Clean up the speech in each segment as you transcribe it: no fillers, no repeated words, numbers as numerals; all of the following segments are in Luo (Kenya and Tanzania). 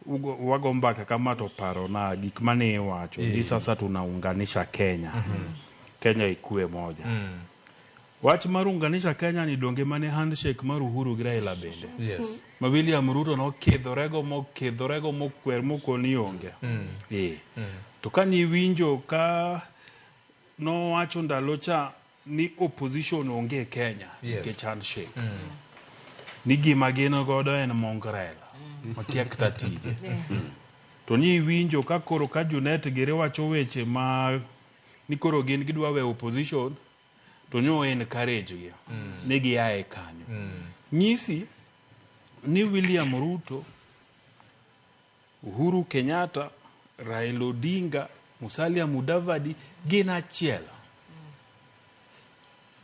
Wago mbaka kama to parona gik mane iwacho ni sasa tunaunganisha Kenya, Kenya ikue moja. Wach mar unganisha Kenya ni donge mane handshake mar Uhuru gi Raila bende ma William Ruto nokidhorego mokidhorego mokwer mokoni onge. To ka niwinjo ka nowacho ndalo cha ni opposition onge e Kenya nikech handshake, ni gima gin godo en mongrel makia kata tije. To ni iwinjo ka koro ka Junet giri wacho weche ma ni koro gin gidwa we opposition to nyo encourage gi ni giae kanyo. Nyisi ni William Ruto, Uhuru Kenyatta, Raila Odinga, Musalia Mudavadi gin achiel.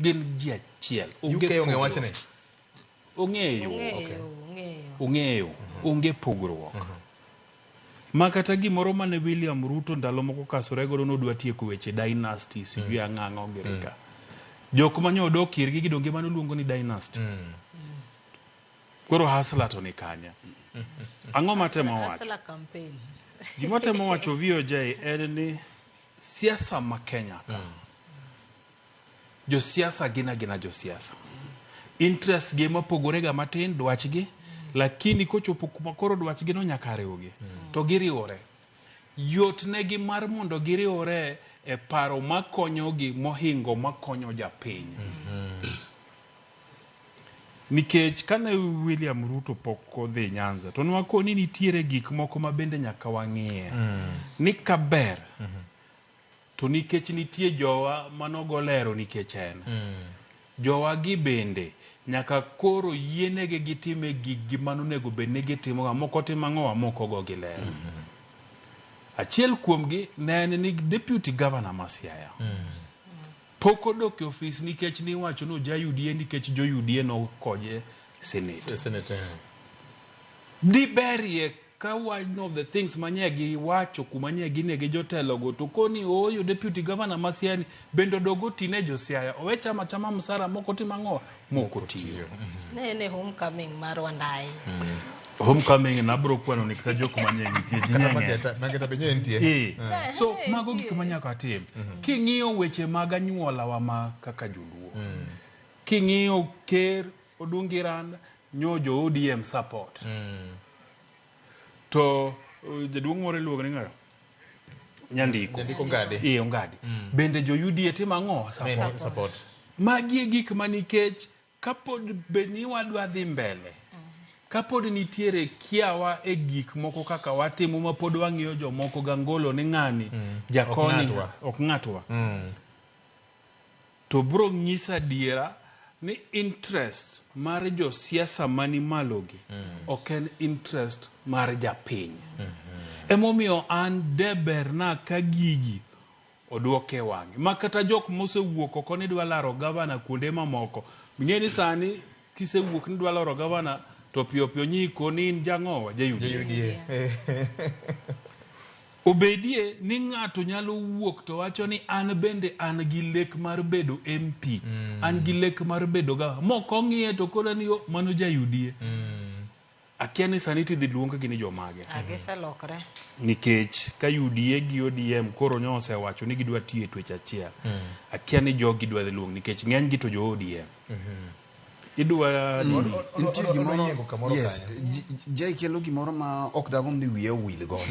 Gin ji achiel. UK ong'e pogruok. Wachni. Ong'eyo. Ong'eyo, ong'eyo. Ong'eyo. Onge pogruok. Ma kata gimoro mane William Ruto ndalo moko kasore godo nodwa tieko weche dynasty sijui ang'ang'o girika. Jok manyo odok irgi gidonge mano luongo ni dynasty. Koro hustler to ni kanye? Ang'o matemo wacho? Hustler campaign. Gima temo wacho VOJ en ni siasa ma Kenya ka, josiasa gin agina josiasa. Interest gi mopogore ga matin dwachgi, lakini kochopo kuma koro dwachgi no nyaka riwgi, to giriwore. Yot negi mar mondo giriwore e paro makonyogi mohingo makonyo japiny. Nikech kane William Ruto pok odhi Nyanza, to nwakoni nitiere gik moko ma bende nyaka wang'iye. Ni kaber, to nikech nitie jowa manogo lero nikech en. Jowa gi bende nyaka koro yienegi gitime giggi manonego bed ni gitimo moko timo ang'owa moko go gi lero. Achiel kuomgi ne en ni deputy governor ma Siaya. Pok odok e ofis nikech niwacho ni oja UDA nikech jo UDA nokonye senate. Senate. Diberie ka one of the things manye giwacho kuma nye gine gi jotelogo to koni ooyo deputy governor ma Siaya ni bende odog otine jo Siaya owe chama chama msara moko timo ang'o moko tiyo. Ne en e homecoming mar Wandayi. Homecoming nabro kwano ni kata jok manye nitie ji Kata ng'eny. Mageta be nye nitie. So mago gik manyaka tim. King'iyo weche mag anyuolawa ma kaka joluo. King'iyo ker Odungi Randa nyo jo ODM support. To jaduong' moro iluongo ni ng'a? Nyandiko. Nyandiko Ngadi. Ongadi. Bende jo UDA timo ang'o? Support. Nene support. Magi e gik ma nikech kapod bed ni wadwa dhi mbele kapod nitiere kiawa e gik moko kaka watimo ma pod wang'iyo jomoko gangolo ni ng'ani jakoni Ok ng'atwa. Ok ng'atwa to bro nyisa adiera ni interest mar josiasa mani malogi ok en interest mar japiny. Emomiyo an deberna ka gigi oduoke wang'e ma kata jok mosewuok oko ni dwa laro gavana kuonde mamoko ing'e ni sani kisewuok ni dwa laro gavana to piyo piyo nyiko ni in jang'owa ja UDA. UDA. Obedie ni ng'ato nyalo wuok to wacho ni an bende an gi lek mar bedo MP, an gi lek mar bedo gavana mok ong'iye to koro ni "Oh, mano ja UDA." Akia ni sani tidhi luong gi ni jomage. Ah, giselokre. Nikech ka UDA gi ODM koro nyo osewacho ni gidwa tiyo e twech achiel, akia ni jogi dwa dhi luong nikech ng'eny gi to jo ODM idwa Nitie gimoro Oyiengo kamoro yes kanyo. Jay kelo gimoro ma ok dagomb ni wiya owil godo.